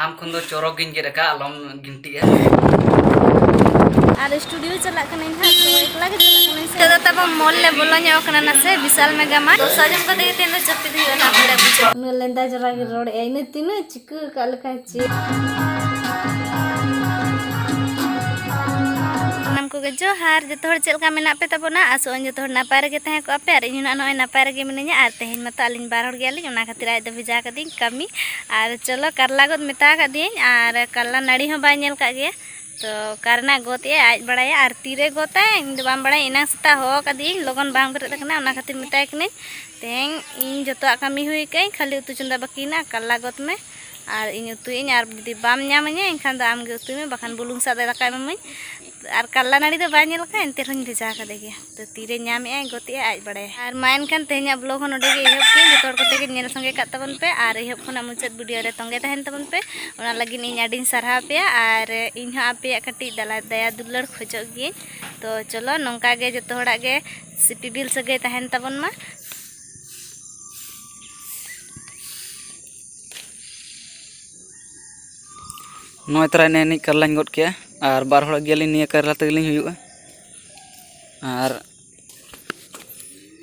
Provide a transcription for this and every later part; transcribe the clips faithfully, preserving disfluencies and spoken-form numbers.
ᱟᱢ ᱠᱷᱚᱱ ᱫᱚ ᱪᱚᱨᱚᱠ ᱜᱤᱧ ᱜᱮᱫ ᱟᱠᱟᱫ, ᱟᱞᱚᱢ ᱜᱤᱱᱴᱤᱜᱼᱟ᱾ ᱟᱨ ᱥᱴᱩᱰᱤᱭᱳ ᱪᱟᱞᱟᱜ ᱠᱟᱹᱱᱟᱹᱧ ᱦᱟᱸᱜ, ᱛᱚ ᱮᱠᱞᱟ ᱜᱮ ᱪᱟᱞᱟᱜ ᱠᱟᱹᱱᱟᱹᱧ ᱥᱮ᱾ ᱱᱤᱛᱚᱜ ᱫᱚ ᱛᱟᱵᱚ ᱢᱚᱞ ᱞᱮ ᱵᱚᱞᱚ ᱧᱚᱜ ᱠᱟᱱᱟ ᱱᱟᱥᱮ, ᱵᱤᱥᱟᱞ ᱢᱮᱜᱟ ᱢᱟᱨᱴ᱾ ᱫᱚᱥᱟ ᱡᱚᱢ ᱠᱟᱛᱮ ᱜᱮ ᱛᱮᱦᱮᱧ ᱫᱚ ᱡᱟᱹᱯᱤᱫ ᱦᱩᱭᱩᱜᱼᱟ ᱱᱟᱦᱟᱜ, ᱵᱟᱲᱮ ᱵᱩᱡᱷᱟᱹᱜ᱾ ᱩᱱᱟᱹᱜ ᱞᱮᱸᱫᱟ ᱡᱚᱨᱟ ᱜᱮ ᱨᱚᱲᱮᱜᱼᱟ, ᱤᱱᱟᱹ ᱛᱤᱱᱟᱹᱜ ᱪᱤᱠᱟᱹ ᱟᱠᱟᱫ ᱞᱮᱠᱟ ᱪᱮᱫ? ᱥᱟᱱᱟᱢ ᱠᱚᱜᱮ ᱡᱚᱦᱟᱨ, ᱡᱚᱛᱚ ᱦᱚᱲ ᱪᱮᱫ ᱞᱮᱠᱟ ᱢᱮᱱᱟᱜ ᱯᱮ ᱛᱟᱵᱚᱱᱟ? ᱟᱥᱚᱜ ᱟᱹᱧ ᱡᱚᱛᱚ ᱦᱚᱲ ᱱᱟᱯᱟᱭ ᱨᱮᱜᱮ ᱛᱟᱦᱮᱸ ᱠᱚᱜᱼᱟ ᱯᱮ, ᱟᱨ ᱤᱧ ᱦᱚᱸ ᱱᱟᱜ ᱱᱚᱜᱼᱚᱭ ᱱᱟᱯᱟᱭ ᱨᱮᱜᱮ ᱢᱤᱱᱟᱹᱧᱟ᱾ ᱟᱨ ᱛᱮᱦᱮᱧ ᱢᱟᱛᱚ ᱟᱹᱞᱤᱧ ᱵᱟᱨ ᱦᱚᱲ ᱜᱮᱭᱟᱞᱤᱧ, ᱚᱱᱟ ᱠᱷᱟᱹᱛᱤᱨ ᱟᱡ ᱫᱚ ᱵᱷᱮᱡᱟ ᱠᱟᱹᱫᱤᱧ ᱠᱟᱹᱢᱤ᱾ ᱟᱨ ᱪᱚᱞᱚ ᱠᱟᱨᱞᱟ ᱜᱚᱫ ᱢᱮᱛᱟ ᱟᱠᱟᱫᱤᱭᱟᱹᱧ, ᱟᱨ ᱠᱟᱨᱞᱟ ᱱᱟᱹᱲᱤ ᱦᱚᱸ ᱵᱟᱭ ᱧᱮᱞ ᱠᱟᱜ ᱜᱮᱭᱟ᱾ ᱛᱚ ᱚᱠᱟ ᱨᱮᱱᱟᱜ ᱜᱚᱫ ᱮᱜᱼᱟᱭ ᱟᱡ ᱵᱟᱲᱟᱭᱟ, ᱟᱨ ᱛᱤᱨᱮ ᱜᱚᱫᱟᱭ ᱤᱧ ᱫᱚ ᱵᱟᱝ ᱵᱟᱲᱟᱭᱟ᱾ ᱮᱱᱟᱝ ᱥᱮᱛᱟᱜ ᱦᱚᱦᱚ ᱠᱟᱫᱤᱭᱟᱹᱧ, ᱞᱚᱜᱚᱱ ᱵᱟᱝ ᱵᱮᱨᱮᱫ ᱟᱠᱟᱱᱟ, ᱚᱱᱟ ᱠᱷᱟᱹᱛᱤᱨ ᱢᱮᱛᱟᱭ ᱠᱟᱹᱱᱟᱹᱧ ᱛᱮᱦᱮᱧ ᱤᱧ ᱡᱚᱛᱚᱣᱟᱜ ᱠᱟᱹᱢᱤ ᱦᱩᱭ ᱠᱟᱜ ᱟᱹᱧ, ᱠᱷᱟᱹᱞᱤ ᱩᱛᱩ ᱪᱚᱸᱫᱟ ᱵᱟᱹᱠᱤ ᱦᱮᱱᱟᱜᱼᱟ, ᱠᱟᱨᱞᱟ ᱜᱚᱫ ᱢᱮ ᱟᱨ ᱤᱧ ᱩᱛᱩᱭᱟᱹᱧ, ᱟᱨ ᱡᱩᱫᱤ ᱵᱟᱢ ᱧᱟᱢᱟᱹᱧᱟ ᱮᱱᱠᱷᱟᱱ ᱫᱚ ᱟᱢᱜᱮ ᱩᱛᱩᱭ ᱢᱮ, ᱵᱟᱠᱷᱟᱱ ᱵᱩᱞᱩᱝ ᱥᱟᱣ ᱫᱟᱠᱟ ᱮᱢᱟᱢᱟᱹᱧ᱾ ᱟᱨ ᱠᱟᱨᱞᱟ ᱱᱟᱹᱲᱤ ᱫᱚ ᱵᱟᱭ ᱧᱮᱞ ᱟᱠᱟᱫ, ᱮᱱᱛᱮ ᱨᱮᱦᱚᱸᱧ ᱵᱷᱮᱡᱟ ᱠᱟᱫᱮ ᱜᱮᱭᱟ᱾ ᱛᱚ ᱛᱤᱨᱮ ᱧᱟᱢᱮᱜᱼᱟᱭ ᱜᱚᱫᱮᱜᱼᱟᱭ ᱟᱡ ᱵᱟᱲᱟᱭᱟ᱾ ᱟᱨ ᱢᱟ ᱮᱱᱠᱷᱟᱱ ᱛᱮᱦᱮᱧᱟᱜ ᱵᱞᱚᱜ ᱦᱚᱸ ᱱᱚᱰᱮ ᱜᱮ ᱮᱦᱚᱵ ᱠᱮᱫ᱾ ᱡᱚᱛᱚ ᱦᱚᱲ ᱠᱚᱛᱮ ᱜᱮ ᱧᱮᱞ ᱥᱚᱸᱜᱮ ᱠᱟᱜ ᱛᱟᱵᱚᱱ ᱯᱮ ᱟᱨ ᱮᱦᱚᱵ ᱠᱷᱚᱱᱟᱜ ᱢᱩᱪᱟᱹᱫ ᱵᱷᱤᱰᱤᱭᱳ ᱨᱮ ᱛᱚᱸᱜᱮ ᱛᱟᱦᱮᱱ ᱛᱟᱵᱚᱱ ᱯᱮ᱾ ᱚᱱᱟ ᱞᱟᱹᱜᱤᱫ ᱤᱧ ᱟᱹᱰᱤᱧ ᱥᱟᱨᱦᱟᱣ ᱯᱮᱭᱟ, ᱟᱨ ᱤᱧ ᱦᱚᱸ ᱟᱯᱮᱭᱟᱜ ᱠᱟᱹᱴᱤᱡ ᱫᱟᱞᱟ-, ᱫᱟᱭᱟ ᱫᱩᱞᱟᱹᱲ ᱠᱷᱚᱡᱚᱜ ᱜᱤᱭᱟᱹᱧ᱾ ᱛᱚ ᱪᱚᱞᱚ ᱱᱚᱝᱠᱟ ᱜᱮ ᱡᱚᱛᱚ ᱦᱚᱲᱟᱜ ᱜᱮ ᱥᱤᱯᱤᱵᱤᱞ ᱥᱟᱹᱜᱟᱹᱭ ᱛᱟᱦᱮᱱ ᱛᱟᱵᱚᱱ ᱢᱟ᱾ ᱱᱚᱜᱼᱚᱭ ᱛᱟᱨᱟ ᱮᱱᱮᱡ ᱮᱱᱮᱡ ᱠᱟᱨᱞᱟᱧ ᱜᱚᱫ ᱠᱮᱜᱼᱟ, ᱟᱨ ᱵᱟᱨ ᱦᱚᱲ ᱜᱮᱭᱟᱞᱤᱧ, ᱱᱤᱭᱟᱹ ᱠᱟᱨᱞᱟ ᱛᱮᱜᱮᱞᱤᱧ ᱦᱩᱭᱩᱜᱼᱟ᱾ ᱟᱨ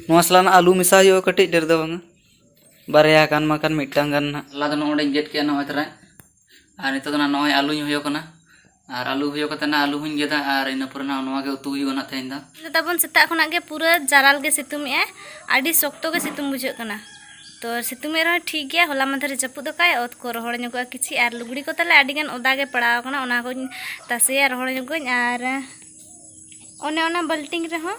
ᱱᱚᱣᱟ ᱥᱟᱞᱟᱜ ᱱᱟᱜ ᱟᱹᱞᱩ ᱢᱮᱥᱟ ᱦᱩᱭᱩᱜᱼᱟ, ᱠᱟᱹᱴᱤᱡ ᱰᱷᱮᱨ ᱫᱚ ᱵᱟᱝᱟ, ᱵᱟᱨᱭᱟ ᱜᱟᱱ ᱵᱟᱠᱷᱟᱱ ᱢᱤᱫᱴᱟᱝ ᱜᱟᱱ ᱱᱟᱜ᱾ ᱠᱟᱨᱞᱟ ᱫᱚ ᱱᱚᱜᱼᱚᱭ ᱱᱚᱰᱮᱧ ᱜᱮᱫ ᱠᱮᱜᱼᱟ, ᱱᱚᱜᱼᱚᱭ ᱛᱟᱨᱟ᱾ ᱟᱨ ᱱᱤᱛᱚᱜ ᱫᱚ ᱱᱟᱜ ᱱᱚᱜᱼᱚᱭ ᱟᱹᱞᱩᱧ ᱦᱩᱭᱩᱜ ᱠᱟᱱᱟ, ᱟᱨ ᱟᱹᱞᱩ ᱦᱩᱭᱩᱜ ᱠᱟᱛᱮ ᱱᱟᱜ ᱟᱹᱞᱩ ᱦᱚᱸᱧ ᱜᱮᱫᱟ, ᱟᱨ ᱤᱱᱟᱹ ᱯᱚᱨᱮ ᱱᱟᱜ ᱱᱚᱣᱟ ᱜᱮ ᱩᱛᱩ ᱦᱩᱭᱩᱜᱼᱟ ᱱᱟᱜ ᱛᱮᱦᱮᱧ ᱫᱚ᱾ ᱛᱟᱵᱚᱱ ᱥᱮᱛᱟᱜ ᱠᱷᱚᱱᱟᱜ ᱜᱮ ᱯᱩᱨᱟᱹ ᱡᱟᱨᱟᱞ ᱜᱮ ᱥᱤᱛᱩᱝ ᱮᱜᱼᱟᱭ, ᱟᱹᱰᱤ ᱥᱚᱠᱛᱚ ᱜᱮ ᱥᱤᱛᱩᱝ ᱵᱩᱡᱷᱟᱹᱜ ᱠᱟᱱᱟ᱾ ᱛᱚ ᱥᱤᱛᱩᱝ ᱮᱫ ᱨᱮᱦᱚᱸ ᱴᱷᱤᱠ ᱜᱮᱭᱟ, ᱦᱚᱞᱟ ᱢᱟᱫᱷᱮᱨ ᱡᱟᱹᱯᱩᱫ ᱟᱠᱟᱫ, ᱚᱛ ᱠᱚ ᱨᱚᱦᱚᱲ ᱧᱚᱜᱚᱜᱼᱟ ᱠᱤᱪᱷᱤ, ᱟᱨ ᱞᱩᱜᱽᱲᱤ ᱠᱚ ᱛᱟᱞᱮ ᱟᱹᱰᱤ ᱜᱟᱱ ᱚᱫᱟ ᱜᱮ ᱯᱟᱲᱟᱣ ᱟᱠᱟᱱᱟ, ᱚᱱᱟ ᱠᱚᱧ ᱛᱟᱥᱮᱭᱟ ᱨᱚᱦᱚᱲ ᱧᱚᱜᱟᱹᱧ᱾ ᱟᱨ ᱚᱱᱮ ᱚᱱᱟ ᱵᱟᱹᱞᱴᱤᱱ ᱨᱮᱦᱚᱸ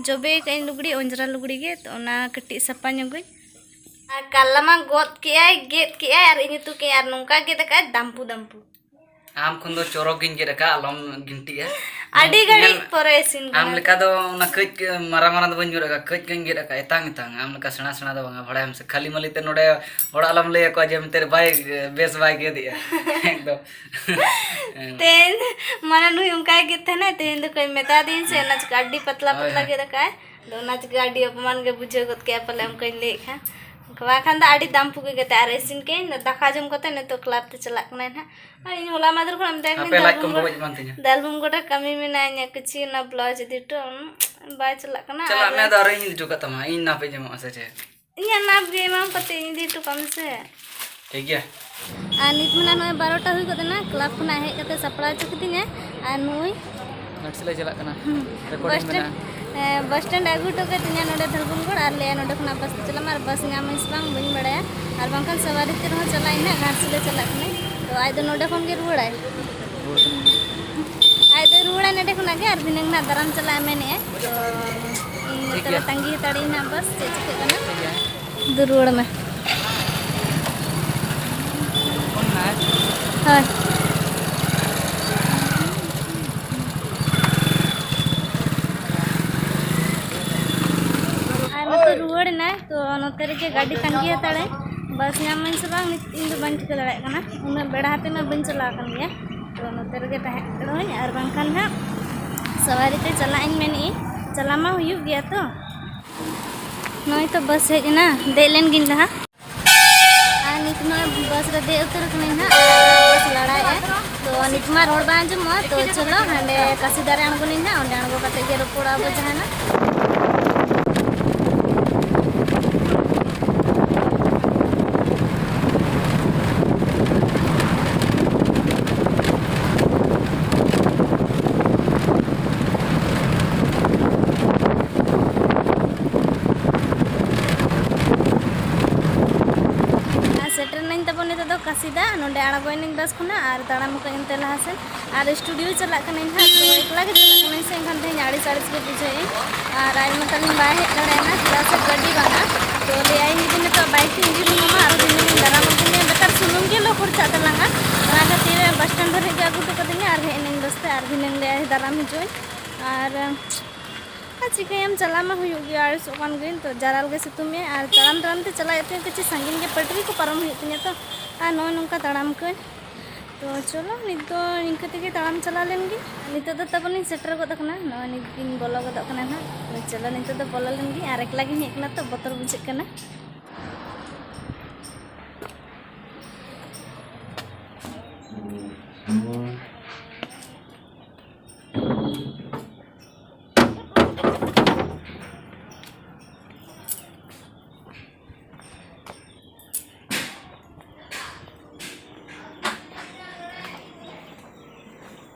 ᱡᱚᱵᱮ ᱟᱠᱟᱫ ᱟᱹᱧ ᱞᱩᱜᱽᱲᱤ, ᱚᱸᱡᱽᱨᱟ ᱞᱩᱜᱽᱲᱤ ᱜᱮ, ᱛᱚ ᱚᱱᱟ ᱠᱟᱹᱴᱤᱡ ᱥᱟᱯᱷᱟ ᱧᱚᱜᱟᱹᱧ᱾ ᱟᱨ ᱠᱟᱨᱞᱟ ᱢᱟ ᱜᱚᱫ ᱠᱮᱜᱼᱟᱭ, ᱜᱮᱫ ᱠᱮᱜᱼᱟᱭ ᱟᱨ ᱤᱧ ᱩᱛᱩ ᱠᱮᱜᱼᱟᱭ, ᱟᱨ ᱱᱚᱝᱠᱟ ᱜᱮᱫ ᱟᱠᱟᱫ ᱫᱟᱢᱯᱩ ᱫᱟᱢᱯᱩ᱾ ᱟᱢ ᱠᱷᱚᱱ ᱫᱚ ᱪᱚᱨᱚᱠ ᱜᱤᱧ ᱜᱮᱫ ᱟᱠᱟᱫ, ᱟᱞᱚᱢ ᱜᱤᱱᱴᱤᱜᱼᱟ᱾ ᱟᱹᱰᱤ ᱜᱷᱟᱹᱲᱤᱡ ᱧᱮᱞ, ᱯᱚᱨᱮ ᱤᱥᱤᱱ ᱟᱢ ᱠᱟᱱᱟ᱾ ᱞᱮᱠᱟ ᱫᱚ ᱚᱱᱟ ᱠᱟᱹᱡ ᱢᱟᱨᱟᱝ ᱢᱟᱨᱟᱝ ᱫᱚ ᱵᱟᱹᱧ ᱜᱮᱫ ᱟᱠᱟᱫ, ᱠᱟᱹᱡ ᱠᱟᱹᱡ ᱜᱮᱫ ᱟᱠᱟᱫ, ᱮᱛᱟᱝ ᱮᱛᱟᱝ᱾ ᱟᱢ ᱞᱮᱠᱟ ᱥᱮᱬᱟ ᱥᱮᱬᱟ ᱫᱚ ᱵᱟᱝᱟ, ᱵᱟᱲᱟᱭᱟᱢ ᱥᱮ᱾ ᱠᱷᱟᱹᱞᱤ ᱢᱟᱹᱞᱤ ᱛᱮ ᱱᱚᱰᱮ ᱦᱚᱲ ᱟᱞᱚᱢ ᱞᱟᱹᱭ ᱟᱠᱚᱣᱟ ᱡᱮ ᱢᱮᱱᱛᱮ ᱵᱟᱭ ᱵᱮᱥ ᱵᱟᱭ ᱜᱮᱫᱮᱜᱼᱟ᱾ ᱮᱠᱫᱚᱢ᱾ ᱛᱮᱦᱮᱧ ᱢᱟᱱᱮ ᱱᱩᱭ ᱚᱱᱠᱟᱭ ᱜᱮᱫ ᱛᱟᱦᱮᱱᱟᱭ, ᱛᱮᱦᱮᱧ ᱫᱚ ᱠᱟᱹᱡ ᱢᱮᱛᱟ ᱫᱤᱭᱟᱹᱧ ᱥᱮ, ᱚᱱᱟ ᱪᱤᱠᱟᱹ ᱟᱹᱰᱤ ᱯᱟᱛᱞᱟ ᱦᱳᱭ, ᱯᱟᱛᱞᱟ ᱦᱳᱭ᱾ ᱜᱮᱫ ᱟᱠᱟᱫ᱾ ᱟᱫᱚ ᱚᱱᱟ ᱪᱤᱠᱟᱹ ᱟᱹᱰᱤ ᱚᱯᱚᱢᱟᱱ ᱜᱮ ᱵᱩᱡᱷᱟᱹᱣ ᱜᱚᱫ ᱠᱮᱜᱼᱟ ᱯᱟᱞᱮ, ᱚᱱᱠᱟᱧ ᱞᱟᱹᱭᱮᱫ ᱠᱷᱟᱱ᱾ ᱵᱟᱠᱷᱟᱱ ᱫᱚ ᱟᱹᱰᱤ ᱫᱟᱢ ᱯᱩᱜᱤ ᱠᱟᱛᱮ ᱟᱨ ᱤᱥᱤᱱ ᱠᱮᱫ ᱫᱟᱠᱟ ᱡᱚᱢ ᱠᱟᱛᱮ ᱱᱤᱛᱚᱜ ᱠᱞᱟᱵᱽ ᱛᱮ ᱪᱟᱞᱟᱜ ᱠᱟᱱᱟᱭ ᱱᱟᱦᱟᱜ᱾ ᱟᱨ ᱤᱧ ᱦᱚᱞᱟ ᱢᱟᱫᱷᱮᱨ ᱠᱷᱚᱱᱟᱜ ᱢᱮᱛᱟᱭ ᱠᱟᱹᱱᱟᱹᱧ, ᱟᱯᱮ ᱞᱟᱡ ᱠᱚᱢ ᱫᱟᱞᱵᱩᱢ ᱜᱚᱴᱟ ᱠᱟᱹᱢᱤ ᱢᱮᱱᱟᱜᱼᱟ ᱤᱧᱟᱹᱜ ᱠᱤᱪᱷᱩ ᱚᱱᱟ ᱵᱞᱟᱣᱩᱡᱽ ᱤᱫᱤ ᱦᱚᱴᱚ᱾ ᱵᱟᱭ ᱪᱟᱞᱟᱜ ᱠᱟᱱᱟ᱾ ᱪᱟᱞᱟᱜ ᱟᱨ ᱢᱮ, ᱟᱫᱚ ᱟᱨᱚᱧ ᱤᱫᱤ ᱦᱚᱴᱚ ᱠᱟᱜ ᱛᱟᱢᱟ, ᱤᱧ ᱱᱟᱯᱮ ᱧᱟᱢᱚᱜᱼᱟ ᱥᱮ ᱪᱮᱫ? ᱤᱧᱟᱹᱜ ᱱᱟᱯ ᱜᱮ ᱮᱢᱟᱢ ᱠᱟᱛᱮ ᱤᱧ ᱤᱫᱤ ᱦᱚᱴᱚ ᱠᱟᱜ ᱢᱮᱥᱮ᱾ ᱴᱷᱤᱠ ᱜᱮᱭᱟ᱾ ᱟᱨ ᱱᱤᱛ ᱢᱟ ᱱᱚᱜᱼᱚᱭ ᱵᱟᱨᱚᱴᱟ ᱦᱩᱭ ᱜᱚᱫ ᱮᱱᱟ, ᱠᱞᱟᱵᱽ ᱠᱷᱚᱱᱟᱜ ᱦᱮᱡ ᱠᱟᱛᱮ ᱥᱟᱯᱲᱟᱣ ᱦᱚᱪᱚ ᱠᱤᱫᱤᱧᱟᱭ᱾ ᱟᱨ ᱱᱩᱭ ᱜᱷᱟᱴᱥᱤᱞᱟᱹ ᱪᱟᱞᱟᱜ ᱠᱟᱱᱟ᱾ ᱦᱩᱸ᱾ ᱨᱮᱠᱚᱨᱰᱤᱝ ᱵᱟᱥ ᱥᱴᱮᱱᱰ, ᱢᱮᱱᱟᱜᱼᱟ᱾ ᱦᱮᱸ, ᱵᱟᱥ ᱥᱴᱮᱱᱰ ᱟᱹᱜᱩ ᱦᱚᱴᱚ ᱠᱟᱫᱤᱧᱟ ᱱᱚᱰᱮ ᱫᱷᱟᱞᱵᱷᱩᱢᱜᱚᱲ, ᱟᱨ ᱞᱟᱹᱭᱟ ᱱᱚᱰᱮ ᱠᱷᱚᱱᱟᱜ ᱵᱟᱥ ᱛᱮ ᱪᱟᱞᱟᱜ ᱢᱮ, ᱟᱨ ᱵᱟᱥ ᱧᱟᱢ ᱟᱹᱧ ᱥᱮ ᱵᱟᱝ ᱵᱟᱹᱧ ᱵᱟᱲᱟᱭᱟ, ᱟᱨ ᱵᱟᱝᱠᱷᱟᱱ ᱥᱟᱣᱟᱨᱤ ᱛᱮ ᱨᱮᱦᱚᱸ ᱪᱟᱞᱟᱜ ᱟᱹᱧ ᱱᱟᱦᱟᱜ, ᱜᱷᱟᱴᱥᱤᱞᱟᱹ ᱪᱟᱞᱟᱜ ᱠᱟᱹᱱᱟᱹᱧ᱾ ᱛᱚ ᱟᱡ ᱫᱚ ᱱᱚᱰᱮ ᱠᱷᱚᱱ ᱜᱮ ᱨᱩᱣᱟᱹᱲᱟᱭ᱾ ᱨᱩᱣᱟᱹᱲ ᱠᱟᱹᱱᱟᱹᱧ᱾ ᱟᱡ ᱫᱚᱭ ᱨᱩᱣᱟᱹᱲᱟ ᱱᱚᱰᱮ ᱠᱷᱚᱱᱟᱜ ᱜᱮ, ᱟᱨ ᱫᱷᱤᱱᱟᱹᱝ ᱱᱟᱦᱟᱜ ᱫᱟᱨᱟᱢ ᱪᱟᱞᱟᱜ ᱮ ᱢᱮᱱᱮᱫᱼᱟᱭ᱾ ᱛᱚ ᱤᱧ ᱴᱷᱤᱠ ᱱᱚᱛᱮ ᱨᱮ ᱜᱮᱭᱟ᱾ ᱛᱟᱺᱜᱤ ᱦᱟᱛᱟᱲᱤᱧ ᱱᱟᱦᱟᱜ ᱵᱟᱥ ᱪᱮᱫ ᱪᱤᱠᱟᱹᱜ ᱠᱟᱱᱟ᱾ ᱴᱷᱤᱠ ᱜᱮᱭᱟ᱾ ᱫᱩ ᱨᱩᱣᱟᱹᱲ ᱢᱮ᱾ ᱯᱷᱳᱱ ᱢᱮ᱾ ᱦᱳᱭ᱾ ᱟᱨ ᱱᱚᱛᱮ ᱨᱩᱣᱟᱹᱲ ᱮᱱᱟᱭ, ᱛᱚ ᱱᱚᱛᱮ ᱨᱮᱜᱮ ᱜᱟᱹᱰᱤ ᱛᱟᱺᱜᱤ ᱦᱟᱛᱟᱲᱟᱹᱧ, ᱵᱟᱥ ᱧᱟᱢ ᱟᱹᱧ ᱥᱮ ᱵᱟᱝ ᱤᱧ ᱫᱚ ᱵᱟᱹᱧ ᱴᱷᱤᱠᱟᱹ ᱫᱟᱲᱮᱭᱟᱜ ᱠᱟᱱᱟ, ᱩᱱᱟᱹᱜ ᱵᱮᱲᱟ ᱦᱟᱛᱮ ᱢᱟ ᱵᱟᱹᱧ ᱪᱟᱞᱟᱣ ᱟᱠᱟᱱ ᱜᱮᱭᱟ᱾ ᱛᱚ ᱱᱚᱛᱮ ᱨᱮᱜᱮ ᱛᱟᱦᱮᱸ ᱦᱟᱛᱟᱲᱚᱜ ᱟᱹᱧ, ᱟᱨ ᱵᱟᱝᱠᱷᱟᱱ ᱦᱟᱸᱜ ᱥᱟᱣᱟᱨᱤ ᱛᱮ ᱪᱟᱞᱟᱜ ᱤᱧ ᱢᱮᱱᱮᱫ ᱟᱹᱧ, ᱪᱟᱞᱟᱣ ᱢᱟ ᱦᱩᱭᱩᱜ ᱜᱮᱭᱟ ᱛᱚ᱾ ᱱᱚᱜᱼᱚᱭ ᱛᱚ ᱵᱟᱥ ᱦᱮᱡ ᱮᱱᱟ, ᱫᱮᱡ ᱞᱮᱱ ᱜᱤᱧ ᱞᱟᱦᱟ᱾ ᱟᱨ ᱱᱤᱛ ᱢᱟ ᱵᱟᱥ ᱨᱮ ᱫᱮᱡ ᱩᱛᱟᱹᱨ ᱠᱟᱹᱱᱟᱹᱧ ᱦᱟᱸᱜ, ᱟᱨ ᱵᱟᱥ ᱞᱟᱲᱟᱭᱮᱫᱼᱟᱭ᱾ ᱛᱚ ᱱᱤᱛ ᱢᱟ ᱨᱚᱲ ᱵᱟᱝ ᱟᱸᱡᱚᱢᱚᱜᱼᱟ, ᱛᱚ ᱪᱚᱞᱚ ᱦᱟᱸᱰᱮ ᱠᱟᱥᱤᱫᱟ ᱨᱮ ᱟᱬᱜᱚᱱᱟᱹᱧ ᱦᱟᱸᱜ, ᱚᱸᱰᱮ ᱟᱬᱜᱚ ᱠᱟᱛᱮ ᱜᱮ ᱨᱚᱯᱚᱲᱟ ᱵᱚ ᱡᱟᱦᱟᱱᱟᱜ᱾ ᱟᱨ ᱥᱮᱴᱮᱨ ᱱᱟᱹᱧ ᱛᱟᱵᱚᱱ ᱱᱤᱛᱚᱜ ᱫᱚ ᱠᱟᱥᱤᱫᱟ, ᱱᱚᱰᱮ ᱟᱬᱜᱚᱭᱮᱱᱟᱹᱧ ᱵᱟᱥ ᱠᱷᱚᱱᱟᱜ ᱟᱨ ᱛᱟᱲᱟᱢ ᱟᱠᱟᱫᱟᱹᱧ ᱚᱱᱛᱮ ᱞᱟᱦᱟ ᱥᱮᱫ᱾ ᱟᱨ ᱥᱴᱩᱰᱤᱭᱳ ᱪᱟᱞᱟᱜ ᱠᱟᱹᱱᱟᱹᱧ ᱦᱟᱸᱜ, ᱛᱚ ᱮᱠᱞᱟ ᱜᱮ ᱪᱟᱞᱟᱜ ᱠᱟᱹᱱᱟᱹᱧ ᱥᱮ, ᱮᱱᱠᱷᱟᱱ ᱛᱮᱦᱮᱧ ᱟᱹᱲᱤᱥ ᱟᱹᱲᱤᱥ ᱜᱮ ᱵᱩᱡᱷᱟᱹᱣᱮᱫᱼᱟᱹᱧ᱾ ᱟᱨ ᱟᱡ ᱢᱟ ᱛᱟᱹᱞᱤᱧ ᱵᱟᱭ ᱦᱮᱡ ᱫᱟᱲᱮᱭᱟᱜᱼᱟ, ᱪᱮᱫᱟᱜ ᱥᱮ ᱜᱟᱹᱰᱤ ᱵᱟᱝᱟ᱾ ᱛᱚ ᱞᱟᱹᱭᱮᱫᱼᱟᱭ ᱡᱩᱫᱤ ᱱᱤᱛᱚᱜ ᱵᱟᱭᱤᱠ ᱛᱮ ᱤᱧ ᱡᱩᱫᱤ ᱢᱟᱢᱟ ᱟᱨᱚ ᱫᱷᱤᱱᱟᱹᱝ ᱤᱧ ᱫᱟᱨᱟᱢ ᱟᱹᱜᱩ ᱢᱮᱭᱟ, ᱵᱮᱠᱟᱨ ᱥᱩᱱᱩᱢ ᱜᱮ ᱞᱚ ᱠᱷᱚᱨᱪᱟᱜ ᱛᱟᱞᱟᱝᱟ᱾ ᱚᱱᱟ ᱠᱷᱟᱹᱛᱤᱨ ᱵᱟᱥ ᱥᱴᱮᱱᱰ ᱫᱷᱟᱹᱨᱤᱡ ᱜᱮ ᱟᱹᱜᱩ ᱦᱚᱴᱚ ᱠᱟᱹᱫᱤᱧᱟ ᱟᱨ ᱦᱮᱡ ᱮᱱᱟᱹᱧ ᱵᱟᱥ ᱛᱮ, ᱟᱨ ᱫᱷᱤᱱᱟᱹᱝ ᱞᱟᱹᱭᱮᱫᱼᱟᱭ ᱫᱟᱨᱟᱢ ᱦᱤᱡᱩᱜ ᱟᱹᱧ᱾ ᱟᱨ ᱟᱨ ᱪᱤᱠᱟᱹᱭᱟᱢ, ᱪᱟᱞᱟᱣ ᱢᱟ ᱦᱩᱭᱩᱜ ᱜᱮᱭᱟ, ᱟᱹᱲᱤᱥᱚᱜ ᱠᱟᱱ ᱜᱤᱭᱟᱹᱧ ᱛᱚ, ᱡᱟᱨᱟᱞ ᱜᱮ ᱥᱤᱛᱩᱝ ᱮ, ᱟᱨ ᱛᱟᱲᱟᱢ ᱛᱟᱲᱟᱢ ᱛᱮ ᱪᱟᱞᱟᱜ ᱦᱩᱭᱩᱜ ᱛᱤᱧᱟᱹ, ᱠᱤᱪᱷᱩ ᱥᱟᱺᱜᱤᱧ ᱜᱮ ᱯᱟᱹᱴᱨᱤ ᱠᱚ ᱯᱟᱨᱚᱢ ᱦᱩᱭᱩᱜ ᱛᱤᱧᱟᱹ ᱛᱚ, ᱟᱨ ᱱᱚᱜᱼᱚᱭ ᱱᱚᱝᱠᱟ ᱛᱟᱲᱟᱢ ᱠᱟᱹᱧ᱾ ᱛᱚ ᱪᱚᱞᱚ, ᱱᱤᱛ ᱫᱚ ᱤᱱᱠᱟᱹ ᱛᱮᱜᱮ ᱛᱟᱲᱟᱢ ᱪᱟᱞᱟᱣ ᱞᱮᱱ ᱜᱤᱧ᱾ ᱱᱤᱛᱚᱜ ᱫᱚ ᱛᱟᱵᱚᱱᱤᱧ ᱥᱮᱴᱮᱨ ᱜᱚᱫ ᱟᱠᱟᱱᱟ, ᱱᱚᱜᱼᱚᱭ ᱱᱤᱛ ᱜᱤᱧ ᱵᱚᱞᱚ ᱜᱚᱫᱚᱜ ᱠᱟᱱᱟ ᱱᱟᱦᱟᱜ᱾ ᱛᱚ ᱪᱚᱞᱚ, ᱱᱤᱛᱚᱜ ᱫᱚ ᱵᱚᱞᱚ ᱞᱮᱱ ᱜᱤᱧ, ᱟᱨ ᱮᱠᱞᱟ ᱜᱤᱧ ᱦᱮᱡ ᱟᱠᱟᱱᱟ ᱛᱚ, ᱵᱚᱛᱚᱨ ᱵᱩᱡᱷᱟᱹᱜ ᱠᱟᱱᱟ᱾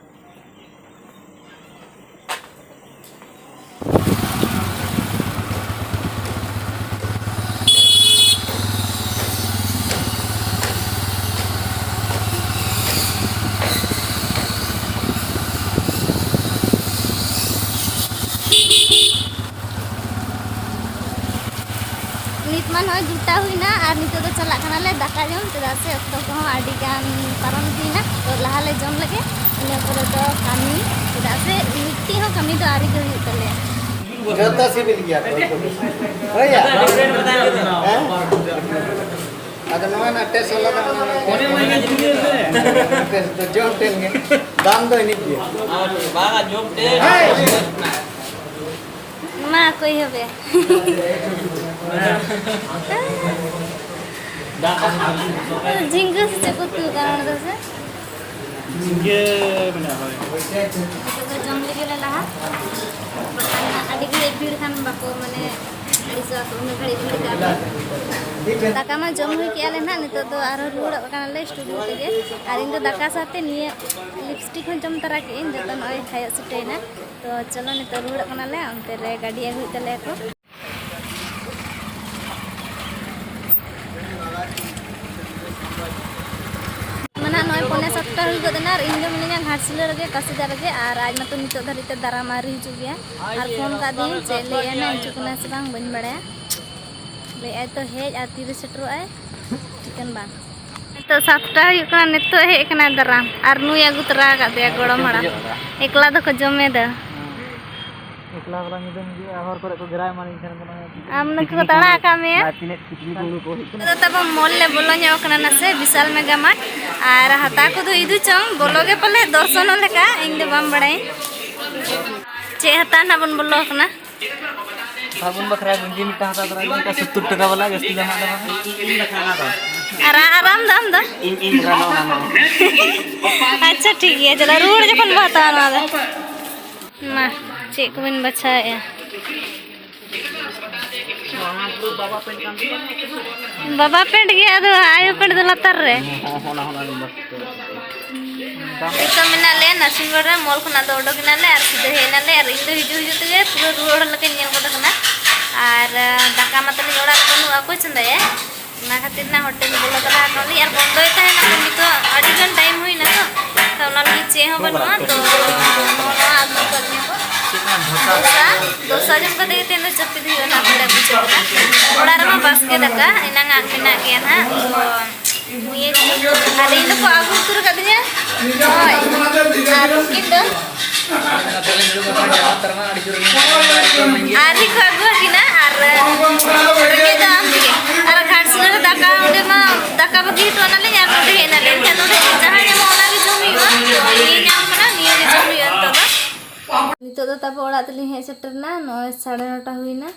ᱱᱤᱛ ᱢᱟ ᱱᱚᱜᱼᱚᱭ ᱫᱩᱴᱟ ᱦᱩᱭᱱᱟ ᱟᱨ ᱱᱤᱛᱚᱜ ᱫᱚ ᱪᱟᱞᱟᱜ ᱠᱟᱱᱟᱞᱮ ᱫᱟᱠᱟ ᱡᱚᱢ, ᱪᱮᱫᱟᱜ ᱥᱮ ᱚᱠᱛᱚ ᱠᱚᱦᱚᱸ ᱟᱹᱰᱤ ᱜᱟᱱ ᱯᱟᱨᱚᱢ ᱤᱫᱤᱭᱮᱱᱟ᱾ ᱛᱚ ᱞᱟᱦᱟ ᱞᱮ ᱡᱚᱢ ᱞᱮᱜᱮ, ᱤᱱᱟᱹ ᱯᱚᱨᱮ ᱫᱚ ᱠᱟᱹᱢᱤ, ᱪᱮᱫᱟᱜ ᱥᱮ ᱢᱤᱫᱴᱤᱡ ᱦᱚᱸ ᱠᱟᱹᱢᱤ ᱫᱚ ᱟᱹᱣᱨᱤ ᱜᱮ ᱦᱩᱭᱩᱜ ᱛᱟᱞᱮᱭᱟ᱾ ᱡᱚᱛᱚ ᱥᱤᱵᱤᱞ ᱜᱮᱭᱟ ᱛᱚ᱾ ᱦᱳᱭ ᱭᱟ? ᱦᱮᱸ? ᱟᱫᱚ ᱱᱚᱣᱟ ᱨᱮᱱᱟᱜ ᱴᱮᱥᱴ ᱟᱞᱟᱫᱟ ᱢᱮᱱᱟᱜᱼᱟ᱾ ᱴᱮᱥᱴ ᱫᱚ ᱡᱚᱢ ᱴᱷᱮᱱ ᱜᱮ᱾ ᱫᱟᱢ ᱫᱚ ᱤᱱᱤᱡ ᱜᱮᱭᱟ᱾ ᱵᱟᱝᱟ, ᱡᱚᱢ ᱴᱷᱮᱱ᱾ ᱢᱟ ᱚᱠᱚᱭ ᱦᱚᱵᱮ? ᱡᱷᱤᱸᱜᱟᱹ ᱥᱮ ᱪᱮᱫ ᱠᱚ ᱩᱛᱩ ᱟᱠᱟᱱᱟ ᱚᱱᱟ ᱫᱚ ᱥᱮ? ᱡᱷᱤᱸᱜᱟᱹ ᱢᱮᱱᱟᱜᱼᱟ, ᱦᱳᱭ᱾ ᱱᱤᱛᱚᱜ ᱫᱚ ᱡᱚᱢ ᱞᱮᱜᱮ ᱞᱮ ᱞᱟᱦᱟ᱾ ᱵᱟᱠᱷᱟᱱ ᱟᱹᱰᱤ ᱜᱷᱟᱹᱲᱤᱡ ᱵᱷᱤᱲ ᱠᱷᱟᱱ ᱵᱟᱠᱚ, ᱢᱟᱱᱮ, ᱟᱹᱲᱤᱥᱚᱜᱼᱟ ᱠᱚ, ᱩᱱᱟᱹᱜ ᱜᱷᱟᱹᱲᱤᱡ ᱵᱷᱤᱲ ᱠᱟᱜ ᱯᱮ᱾ ᱫᱟᱠᱟ ᱢᱟ ᱡᱚᱢ ᱦᱩᱭ ᱠᱮᱜᱼᱟ ᱞᱮ ᱱᱟᱦᱟᱜ, ᱱᱤᱛᱚᱜ ᱫᱚ ᱟᱨᱦᱚᱸ ᱨᱩᱣᱟᱹᱲᱚᱜ ᱠᱟᱱᱟᱞᱮ ᱥᱴᱩᱰᱤᱭᱳ ᱛᱮᱜᱮ᱾ ᱟᱨ ᱤᱧ ᱫᱚ ᱫᱟᱠᱟ ᱥᱟᱶᱛᱮ ᱱᱤᱭᱟᱹ ᱞᱤᱯᱥᱴᱤᱠ ᱦᱚᱸᱧ ᱡᱚᱢ ᱛᱟᱨᱟ ᱠᱮᱜᱼᱟᱹᱧ, ᱡᱚᱛᱚ ᱱᱚᱜᱼᱚᱭ ᱦᱟᱭᱚᱜ ᱥᱮᱴᱮᱨᱮᱱᱟ᱾ ᱛᱚ ᱪᱚᱞᱚ ᱱᱤᱛᱚᱜ ᱨᱩᱣᱟᱹᱲᱚᱜ ᱠᱟᱱᱟᱞᱮ, ᱚᱱᱛᱮ ᱨᱮ ᱜᱟᱹᱰᱤ ᱟᱹᱜᱩᱭᱮᱫ ᱛᱟᱞᱮᱭᱟ ᱠᱚ᱾ ᱢᱟᱱᱮ ᱱᱚᱜᱼᱚᱭ ᱯᱚᱱᱮ ᱥᱟᱛᱴᱟ ᱦᱩᱭ ᱜᱚᱫ ᱮᱱᱟ ᱟᱨ ᱤᱧ ᱫᱚ ᱢᱤᱱᱟᱹᱧᱟ ᱜᱷᱟᱴᱥᱤᱞᱟᱹ ᱨᱮᱜᱮ, ᱠᱟᱥᱤᱫᱟ ᱨᱮᱜᱮ, ᱟᱨ ᱟᱡ ᱢᱟᱛᱚ ᱱᱤᱛᱚᱜ ᱫᱷᱟᱹᱨᱤᱡ ᱛᱮ ᱫᱟᱨᱟᱢ ᱟᱹᱣᱨᱤ ᱦᱤᱡᱩᱜ ᱜᱮᱭᱟ᱾ ᱟᱨ ᱯᱷᱳᱱ ᱠᱟᱫᱤᱧ, ᱪᱮᱫ ᱞᱟᱹᱭᱮᱫᱼᱟᱭ ᱱᱟᱜ ᱦᱤᱡᱩᱜ ᱠᱟᱱᱟᱭ ᱥᱮ ᱵᱟᱝ ᱵᱟᱹᱧ ᱵᱟᱲᱟᱭᱟ᱾ ᱞᱟᱹᱭᱮᱫᱼᱟᱭ ᱛᱚ ᱦᱮᱡ, ᱟᱨ ᱛᱤᱨᱮ ᱥᱮᱴᱮᱨᱚᱜᱼᱟᱭ ᱴᱷᱤᱠᱟᱹᱱ ᱵᱟᱝ᱾ ᱱᱤᱛᱚᱜ ᱥᱟᱛᱴᱟ ᱦᱩᱭᱩᱜ ᱠᱟᱱᱟ, ᱱᱤᱛᱚᱜ ᱦᱮᱡ ᱠᱟᱱᱟᱭ ᱫᱟᱨᱟᱢ, ᱟᱨ ᱱᱩᱭ ᱟᱹᱜᱩ ᱛᱚᱨᱟ ᱟᱠᱟᱫ ᱫᱮᱭᱟ ᱜᱚᱲᱚᱢ ᱦᱟᱲᱟᱢ᱾ ᱮᱠᱞᱟ ᱫᱚᱠᱚ ᱡᱚᱢᱮᱫᱟ᱾ ᱮᱠᱞᱟ ᱵᱟᱞᱟ ᱧᱤᱫᱟᱹᱢ ᱦᱤᱡᱩᱜᱼᱟ, ᱦᱚᱨ ᱠᱚᱨᱮ ᱠᱚ ᱜᱷᱮᱨᱟᱣ ᱮᱢᱟᱱᱤᱧ ᱠᱷᱟᱱ ᱠᱚ ᱱᱚᱜᱼᱚᱭ᱾ ᱟᱢ ᱱᱩᱠᱩ ᱠᱚ ᱛᱟᱲᱟ ᱟᱠᱟᱫ ᱢᱮᱭᱟ? ᱟᱨ ᱪᱤᱞᱤ, ᱪᱤᱞᱤ ᱠᱚ ᱩᱱᱠᱩ ᱠᱚ ᱦᱮᱡ ᱠᱟᱱᱟ? ᱱᱤᱛᱚᱜ ᱫᱚ ᱛᱟᱵᱚ ᱢᱚᱞ ᱞᱮ ᱵᱚᱞᱚ ᱧᱚᱜ ᱠᱟᱱᱟ ᱱᱟᱥᱮ, ᱵᱤᱥᱟᱞ ᱢᱮᱜᱟ ᱢᱟᱨᱴ᱾ ᱟᱨ ᱦᱟᱛᱟᱣ ᱠᱚᱫᱚ ᱤᱫᱩ ᱪᱚᱝ, ᱵᱚᱞᱚ ᱜᱮ ᱯᱟᱞᱮ ᱫᱚᱨᱥᱚᱱᱚᱜ ᱞᱮᱠᱟ, ᱤᱧ ᱫᱚ ᱵᱟᱢ ᱵᱟᱲᱟᱭᱟᱹᱧ᱾ ᱪᱮᱫ ᱦᱟᱛᱟᱣ ᱱᱟᱜ ᱵᱚᱱ ᱵᱚᱞᱚ ᱟᱠᱟᱱᱟ? ᱥᱟᱵᱚᱱ ᱵᱟᱠᱷᱨᱟ ᱜᱮᱧᱡᱤ ᱢᱤᱫᱴᱟᱝ ᱦᱟᱛᱟᱣ ᱛᱚᱨᱟ, ᱢᱤᱫᱴᱟᱝ ᱥᱚᱛᱛᱚᱨ ᱴᱟᱠᱟ ᱵᱟᱞᱟ, ᱡᱟᱹᱥᱛᱤ ᱫᱟᱢᱟᱜ ᱫᱚ ᱵᱟᱝ᱾ ᱟᱨ ᱟᱨ ᱟᱢ ᱫᱚ, ᱟᱢ ᱫᱚ? ᱤᱧ, ᱤᱧ ᱨᱟᱱᱚᱜ, ᱨᱟᱱᱚᱜ᱾ ᱟᱪᱪᱷᱟ, ᱴᱷᱤᱠ ᱜᱮᱭᱟ, ᱪᱚᱞᱚ, ᱨᱩᱣᱟᱹᱲ ᱡᱚᱠᱷᱚᱱ ᱵᱚ ᱦᱟᱛᱟᱣᱟ ᱱᱚᱣᱟ ᱫᱚ᱾ ᱢᱟ, ᱪᱮᱫ ᱠᱚᱵᱤᱱ ᱵᱟᱪᱷᱟᱣᱮᱫᱼᱟ? ᱵᱟᱵᱟ ᱯᱮᱱᱴ ᱜᱮ, ᱟᱫᱚ ᱟᱭᱳ ᱯᱮᱱᱴ ᱫᱚ ᱞᱟᱛᱟᱨ ᱨᱮ᱾ ᱱᱤᱛᱚᱜ ᱢᱮᱱᱟᱜ ᱞᱮᱭᱟ ᱱᱟᱨᱥᱤᱝᱜᱚᱲ ᱨᱮ, ᱢᱚᱞ ᱠᱷᱚᱱᱟᱜ ᱫᱚ ᱚᱰᱚᱠ ᱮᱱᱟᱞᱮ ᱟᱨ ᱥᱤᱫᱷᱟᱹ ᱦᱮᱡ ᱮᱱᱟᱞᱮ᱾ ᱟᱨ ᱤᱧ ᱫᱚ ᱦᱤᱡᱩᱜ ᱦᱤᱡᱩᱜ ᱛᱮᱜᱮ ᱯᱩᱨᱟᱹ ᱨᱩᱣᱟᱹᱲ ᱦᱚᱲ ᱞᱮᱠᱟᱧ ᱧᱮᱞ ᱜᱚᱫ ᱟᱠᱟᱱᱟ᱾ ᱟᱨ, ᱟᱸ, ᱫᱟᱠᱟ ᱢᱟ ᱛᱟᱹᱞᱤᱧ ᱚᱲᱟᱜ ᱨᱮ ᱵᱟᱹᱱᱩᱜᱼᱟ, ᱚᱠᱚᱭ ᱪᱚᱸᱫᱟᱭᱟ? ᱚᱱᱟ ᱠᱷᱟᱹᱛᱤᱨ ᱱᱟᱜ ᱦᱳᱴᱮᱞ ᱵᱚᱞᱚ ᱛᱟᱨᱟ ᱟᱠᱟᱱᱟᱞᱤᱧ ᱟᱨ ᱵᱚᱱᱫᱚᱭ ᱛᱟᱦᱮᱱᱟ ᱱᱤᱛᱚᱜ ᱟᱹᱰᱤ ᱜᱟᱱ ᱴᱟᱭᱤᱢ ᱦᱩᱭᱱᱟ ᱛᱚ, ᱛᱚ ᱚᱱᱟ ᱞᱟᱹᱜᱤᱫ ᱪᱮᱫ ᱦᱚᱸ ᱵᱟᱹᱱᱩᱜᱼᱟ᱾ ᱛᱚ ᱱᱚᱜᱼᱚ ᱱᱚᱣᱟ ᱟᱹᱜᱩ ᱟᱠᱟᱫ ᱞᱤᱧᱟ ᱠᱚ ᱫᱳᱥᱟ, ᱫᱳᱥᱟ ᱡᱚᱢ ᱠᱟᱛᱮ ᱜᱮ ᱛᱮᱦᱮᱧ ᱫᱚ ᱡᱟᱹᱯᱤᱫ ᱦᱩᱭᱩᱜᱼᱟ ᱱᱟᱜ, ᱵᱟᱞᱮ ᱵᱩᱡᱷᱟᱹᱣ ᱠᱟᱫᱟ᱾ ᱚᱲᱟᱜ ᱨᱮᱢᱟ ᱵᱟᱥᱠᱮ ᱫᱟᱠᱟ ᱮᱱᱟᱝ ᱟᱜ ᱢᱮᱱᱟᱜ ᱜᱮᱭᱟ ᱱᱟᱜ, ᱛᱚ ᱱᱤᱭᱟᱹ ᱜᱮ᱾ ᱟᱨ ᱤᱧ ᱫᱚᱠᱚ ᱟᱹᱜᱩ ᱩᱛᱟᱹᱨ ᱟᱠᱟᱫᱤᱧᱟ᱾ ᱦᱳᱭ᱾ ᱟᱨ ᱩᱱᱠᱤᱱ ᱫᱚ ᱟᱹᱣᱨᱤ ᱠᱚ ᱟᱹᱜᱩ ᱟᱹᱠᱤᱱᱟ᱾ ᱟᱨ ᱨᱮᱸᱜᱮᱡ ᱫᱚ ᱟᱢ ᱛᱮᱜᱮ᱾ ᱟᱨ ᱜᱷᱟᱴᱥᱤᱞᱟᱹ ᱨᱮ ᱫᱟᱠᱟ, ᱚᱸᱰᱮ ᱢᱟ ᱫᱟᱠᱟ ᱵᱟᱹᱜᱤ ᱦᱚᱴᱚ ᱟᱱᱟᱞᱤᱧ ᱟᱨ ᱱᱚᱸᱰᱮ ᱦᱮᱡ ᱮᱱᱟᱞᱤᱧ᱾ ᱮᱱᱠᱷᱟᱱ ᱱᱚᱸᱰᱮ ᱡᱟᱦᱟᱸ ᱧᱟᱢᱚᱜ ᱚᱱᱟ ᱜᱮ ᱡᱚᱢ ᱦᱩᱭᱩᱜᱼᱟ᱾ ᱱᱤᱭᱟᱹ ᱧᱟᱢ ᱠᱟᱱᱟ, ᱱᱤᱭᱟᱹ ᱜᱮ ᱡᱚᱢ ᱦᱩᱭᱩᱜᱼᱟ ᱱᱤᱛᱚᱜ ᱫᱚ᱾ ᱱᱤᱛᱚᱜ ᱫᱚ ᱛᱟᱵᱚ ᱚᱲᱟᱜ ᱛᱮᱞᱤᱧ ᱦᱮᱡ ᱥᱮᱴᱮᱨ ᱮᱱᱟ᱾ ᱱᱚᱜᱼᱚᱭ ᱥᱟᱲᱮ ᱱᱚᱴᱟ ᱦᱩᱭᱱᱟ᱾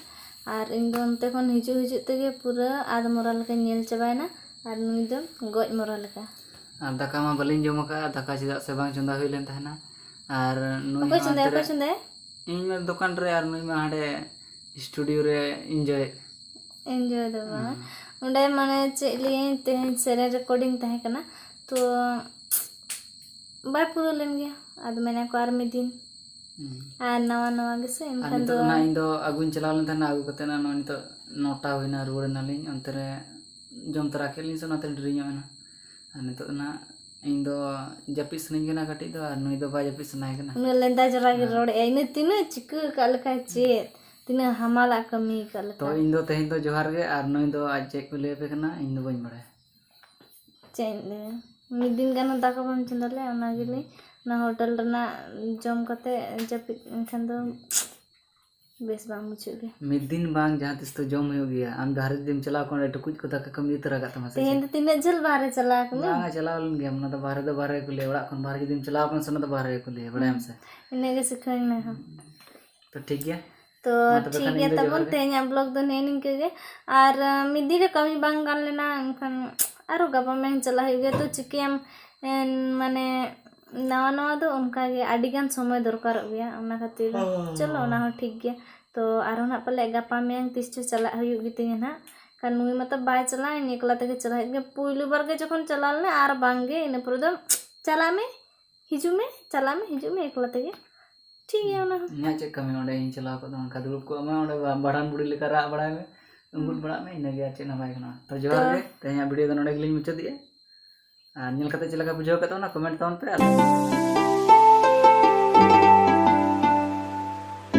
ᱟᱨ ᱤᱧ ᱫᱚ ᱚᱱᱛᱮ ᱠᱷᱚᱱ ᱦᱤᱡᱩᱜ ᱦᱤᱡᱩᱜ ᱛᱮᱜᱮ ᱯᱩᱨᱟᱹ ᱟᱫ ᱢᱚᱨᱟ ᱞᱮᱠᱟᱧ ᱧᱮᱞ ᱪᱟᱵᱟᱭᱮᱱᱟ᱾ ᱟᱨ ᱱᱩᱭ ᱫᱚ ᱜᱚᱡ ᱢᱚᱨᱟ ᱞᱮᱠᱟ᱾ ᱟᱨ ᱫᱟᱠᱟ ᱢᱟ ᱵᱟᱹᱞᱤᱧ ᱡᱚᱢ ᱟᱠᱟᱫᱼᱟ, ᱫᱟᱠᱟ ᱪᱮᱫᱟᱜ ᱥᱮ ᱵᱟᱝ ᱪᱚᱸᱫᱟ ᱦᱩᱭ ᱞᱮᱱ ᱛᱟᱦᱮᱱᱟ᱾ ᱟᱨ ᱱᱩᱭ ᱚᱠᱚᱭ ᱦᱚᱸ ᱪᱚᱸᱫᱟᱭᱟ? ᱦᱟᱱᱛᱮ ᱨᱮ ᱚᱠᱚᱭ ᱪᱚᱸᱫᱟᱭᱟ? ᱤᱧ ᱢᱟ ᱫᱚᱠᱟᱱ ᱨᱮ, ᱟᱨ ᱱᱩᱭ ᱢᱟ ᱦᱟᱸᱰᱮ ᱥᱴᱩᱰᱤᱭᱳ ᱨᱮ ᱤᱱᱡᱚᱭ᱾ ᱤᱱᱡᱚᱭ ᱫᱚ ᱵᱟᱝ᱾ ᱦᱩᱸ᱾ ᱚᱸᱰᱮ ᱢᱟᱱᱮ ᱪᱮᱫ ᱞᱟᱹᱭᱟᱹᱧ, ᱛᱮᱦᱮᱧ ᱥᱮᱨᱮᱧ ᱨᱮᱠᱚᱨᱰᱤᱝ ᱛᱟᱦᱮᱸ ᱠᱟᱱᱟ, ᱛᱚ ᱵᱟᱭ ᱯᱩᱨᱟᱹᱣ ᱞᱮᱱ ᱜᱮᱭᱟ᱾ ᱟᱫᱚ ᱢᱮᱱᱟ ᱠᱚ ᱟᱨ ᱢᱤᱫ ᱫᱤᱱ᱾ ᱦᱩᱸ᱾ ᱟᱨ ᱱᱟᱣᱟ ᱱᱟᱣᱟ ᱜᱮᱥᱮ, ᱟᱨ ᱮᱱᱠᱷᱟᱱ ᱱᱤᱛᱚᱜ ᱫᱚ ᱫᱚ ᱱᱟᱦᱟᱜ ᱤᱧ ᱫᱚ ᱟᱹᱜᱩᱧ ᱪᱟᱞᱟᱣ ᱞᱮᱱ ᱛᱟᱦᱮᱱᱟ, ᱟᱹᱜᱩ ᱠᱟᱛᱮᱫ ᱱᱟᱜ ᱱᱚᱜᱼᱚᱭ ᱱᱤᱛᱚᱜ ᱱᱚᱴᱟ ᱦᱩᱭᱱᱟ, ᱨᱩᱣᱟᱹᱲ ᱮᱱᱟᱞᱤᱧ᱾ ᱚᱱᱛᱮ ᱨᱮ ᱡᱚᱢ ᱛᱚᱨᱟ ᱠᱮᱫ ᱞᱤᱧ ᱥᱮ, ᱚᱱᱟᱛᱮ ᱰᱮᱨᱤ ᱧᱚᱜ ᱮᱱᱟ᱾ ᱟᱨ ᱱᱤᱛᱚᱜ ᱫᱚ ᱱᱟᱦᱟᱜ ᱤᱧ ᱫᱚ ᱡᱟᱹᱯᱤᱫ ᱥᱟᱱᱟᱧ ᱠᱟᱱᱟ ᱠᱟᱹᱴᱤᱡ ᱫᱚ, ᱟᱨ ᱱᱩᱭ ᱫᱚ ᱵᱟᱭ ᱡᱟᱹᱯᱤᱫ ᱥᱟᱱᱟᱭᱮ ᱠᱟᱱᱟ᱾ ᱩᱱᱟᱹᱜ ᱞᱮᱸᱫᱟ ᱡᱚᱨᱟ ᱜᱮ ᱦᱮᱸ᱾ ᱨᱚᱲᱮᱜᱼᱟᱭ, ᱤᱱᱟᱹ ᱛᱤᱱᱟᱹᱜ ᱪᱤᱠᱟᱹ ᱟᱠᱟᱫ ᱞᱮᱠᱟ, ᱪᱮᱫ ᱛᱤᱱᱟᱹᱜ ᱦᱟᱢᱟᱞᱟᱜ ᱠᱟᱹᱢᱤ ᱟᱠᱟᱫ ᱞᱮᱠᱟ᱾ ᱛᱚ ᱤᱧ ᱫᱚ ᱛᱮᱦᱮᱧ ᱫᱚ ᱡᱚᱦᱟᱨ ᱜᱮ, ᱟᱨ ᱱᱩᱭ ᱫᱚ ᱟᱡ ᱪᱮᱫ ᱠᱚ ᱞᱟᱹᱭ ᱟᱯᱮ ᱠᱟᱱᱟ ᱤᱧ ᱫᱚ ᱵᱟᱹᱧ ᱵᱟᱲᱟᱭᱟ᱾ ᱪᱮᱫ ᱤᱧ ᱞᱟᱹᱭᱟ, ᱢᱤᱫ ᱫᱤᱱ ᱜᱟᱱ ᱦᱚᱸ ᱫᱟᱠᱟ ᱵᱟᱢ ᱪᱚᱸᱫᱟ ᱞᱮᱫᱼᱟ, ᱚᱱᱟ ᱜᱮᱞᱮ, ᱚᱱᱟ ᱦᱳᱴᱮᱞ ᱨᱮᱱᱟᱜ ᱡᱚᱢ ᱠᱟᱛᱮ ᱡᱟᱹᱯᱤᱫ ᱮᱱᱠᱷᱟᱱ ᱫᱚ ᱵᱮᱥ ᱵᱟᱝ ᱵᱩᱡᱷᱟᱹᱜ ᱜᱮᱭᱟ᱾ ᱢᱤᱫ ᱫᱤᱱ ᱵᱟᱝ, ᱡᱟᱦᱟᱸ ᱛᱤᱥ ᱫᱚ ᱡᱚᱢ ᱦᱩᱭᱩᱜ ᱜᱮᱭᱟ᱾ ᱟᱢ ᱵᱟᱦᱨᱮ ᱡᱩᱫᱤᱢ ᱪᱟᱞᱟᱣ ᱠᱚᱜᱼᱟ, ᱚᱸᱰᱮ ᱴᱩᱠᱩᱡ ᱠᱚ ᱫᱟᱠᱟ ᱠᱚᱢ ᱤᱫᱤ ᱛᱚᱨᱟ ᱠᱟᱜ ᱛᱟᱢᱟ ᱥᱮ ᱛᱮᱦᱮᱧ ᱪᱮᱫ? ᱫᱚ ᱛᱤᱱᱟᱹᱜ ᱡᱷᱟᱹᱞ ᱵᱟᱦᱨᱮ ᱪᱟᱞᱟᱣ ᱠᱟᱱᱟ? ᱵᱟᱝᱟ, ᱪᱟᱞᱟᱣ ᱞᱮᱱ ᱜᱮᱭᱟᱢ᱾ ᱚᱱᱟ ᱫᱚ ᱵᱟᱦᱨᱮ ᱫᱚ ᱵᱟᱦᱨᱮ ᱠᱚ ᱞᱟᱹᱭᱟ, ᱚᱲᱟᱜ ᱠᱷᱚᱱ ᱵᱟᱦᱨᱮ ᱡᱩᱫᱤᱢ ᱪᱟᱞᱟᱣ ᱠᱟᱱᱟ ᱥᱮ, ᱚᱱᱟ ᱫᱚ ᱵᱟᱦᱨᱮ ᱠᱚ ᱞᱟᱹᱭᱟ, ᱵᱟᱲᱟᱭᱟᱢ ᱥᱮ? ᱤᱱᱟᱹᱜ ᱜᱮ ᱥᱤᱠᱷᱟᱹᱣᱤᱧ ᱢᱮ ᱦᱟᱸᱜ᱾ ᱛᱚ ᱴᱷᱤᱠ ᱜᱮᱭᱟ, ᱛᱚ ᱢᱟ ᱛᱚᱵᱮ ᱴᱷᱤᱠ ᱠᱷᱟᱱ ᱜᱮᱭᱟ ᱤᱧ ᱫᱚ ᱛᱟᱵᱚᱱ, ᱡᱚᱦᱟᱨ ᱜᱮ᱾ ᱛᱮᱦᱮᱧᱟᱜ ᱵᱞᱚᱜ ᱫᱚ ᱱᱮᱜᱼᱮ ᱱᱤᱝᱠᱟᱹ ᱜᱮ᱾ ᱟᱨ ᱟᱸ, ᱢᱤᱫ ᱫᱤᱱ ᱨᱮ ᱠᱟᱹᱢᱤ ᱵᱟᱝ ᱜᱟᱱ ᱞᱮᱱᱟ, ᱮᱱᱠᱷᱟᱱ ᱟᱨᱚ ᱜᱟᱯᱟ ᱢᱮᱭᱟᱝ ᱪᱟᱞᱟᱜ ᱦᱩᱭᱩᱜ ᱜᱮᱭᱟ᱾ ᱛᱚ ᱪᱤᱠᱟᱹᱭᱟᱢ, ᱮᱱ, ᱢᱟᱱᱮ ᱱᱟᱣᱟ ᱱᱟᱣᱟ ᱫᱚ ᱚᱱᱠᱟ ᱜᱮ ᱟᱹᱰᱤ ᱜᱟᱱ ᱥᱚᱢᱚᱭ ᱫᱚᱨᱠᱟᱨᱚᱜ ᱜᱮᱭᱟ, ᱚᱱᱟ ᱠᱷᱟᱹᱛᱤᱨ ᱦᱚᱸ᱾ ᱪᱚᱞᱚ ᱚᱱᱟ ᱦᱚᱸ ᱴᱷᱤᱠ ᱜᱮᱭᱟ᱾ ᱛᱚ ᱟᱨᱦᱚᱸ ᱱᱟᱜ ᱯᱟᱞᱮ ᱜᱟᱯᱟ ᱢᱮᱭᱟᱝ ᱛᱤᱥ ᱪᱚ ᱪᱟᱞᱟᱜ ᱦᱩᱭᱩᱜ ᱜᱮᱛᱤᱧᱟ ᱱᱟᱜ᱾ ᱠᱷᱟᱱ ᱱᱩᱭ ᱢᱟᱛᱚ ᱵᱟᱭ ᱪᱟᱞᱟᱜᱼᱟ, ᱤᱧ ᱮᱠᱞᱟ ᱛᱮᱜᱮ ᱪᱟᱞᱟᱜ ᱦᱩᱭᱩᱜ ᱜᱮᱭᱟ᱾ ᱯᱩᱭᱞᱩ ᱵᱟᱨ ᱜᱮ ᱡᱚᱠᱷᱚᱱ ᱪᱟᱞᱟᱣ ᱞᱮᱱᱟ ᱟᱨ ᱵᱟᱝ ᱜᱮ, ᱤᱱᱟᱹ ᱯᱚᱨᱮ ᱫᱚ ᱪᱟᱞᱟᱜ ᱢᱮ, ᱦᱤᱡᱩᱜ ᱢᱮ, ᱪᱟᱞᱟᱜ ᱢᱮ, ᱦᱤᱡᱩᱜ ᱢᱮ ᱮᱠᱞᱟ ᱛᱮᱜᱮ᱾ ᱴᱷᱤᱠ ᱜᱮᱭᱟ ᱚᱱᱟ ᱦᱚᱸ᱾ ᱤᱧᱟᱹᱜ ᱪᱮᱫ ᱠᱟᱹᱢᱤ ᱚᱸᱰᱮ, ᱤᱧ ᱪᱟᱞᱟᱣ ᱠᱚᱜ ᱫᱚ ᱚᱱᱠᱟ ᱫᱩᱲᱩᱵ ᱠᱚᱜ ᱢᱮ, ᱚᱸᱰᱮ ᱵᱟ-, ᱵᱟᱲᱟᱱ ᱵᱩᱲᱤ ᱞᱮᱠᱟ ᱨᱟᱜ ᱵᱟᱲᱟᱭ ᱢᱮ, ᱩᱸᱜᱩᱫ ᱦᱩᱸ᱾ ᱵᱟᱲᱟᱜ ᱢᱮ, ᱤᱱᱟᱹᱜᱮ ᱟᱨ ᱪᱮᱫ ᱦᱚᱸ ᱵᱟᱭ ᱜᱟᱱᱚᱜᱼᱟ᱾ ᱛᱚ ᱡᱚᱦᱟᱨ ᱛᱚ ᱜᱮ, ᱛᱮᱦᱮᱧᱟᱜ ᱵᱷᱤᱰᱤᱭᱳ ᱫᱚ ᱱᱚᱸᱰᱮ ᱜᱮᱞᱤᱧ ᱢᱩᱪᱟᱹᱫᱮᱜᱼᱟ᱾ ᱟᱨ ᱧᱮᱞ ᱠᱟᱛᱮ ᱪᱮᱫ ᱞᱮᱠᱟ ᱵᱩᱡᱷᱟᱹᱣ ᱠᱮᱫ ᱛᱟᱵᱚᱱᱟ ᱠᱚᱢᱮᱱᱴ ᱛᱟᱵᱚᱱ ᱯᱮ᱾ ᱟᱨ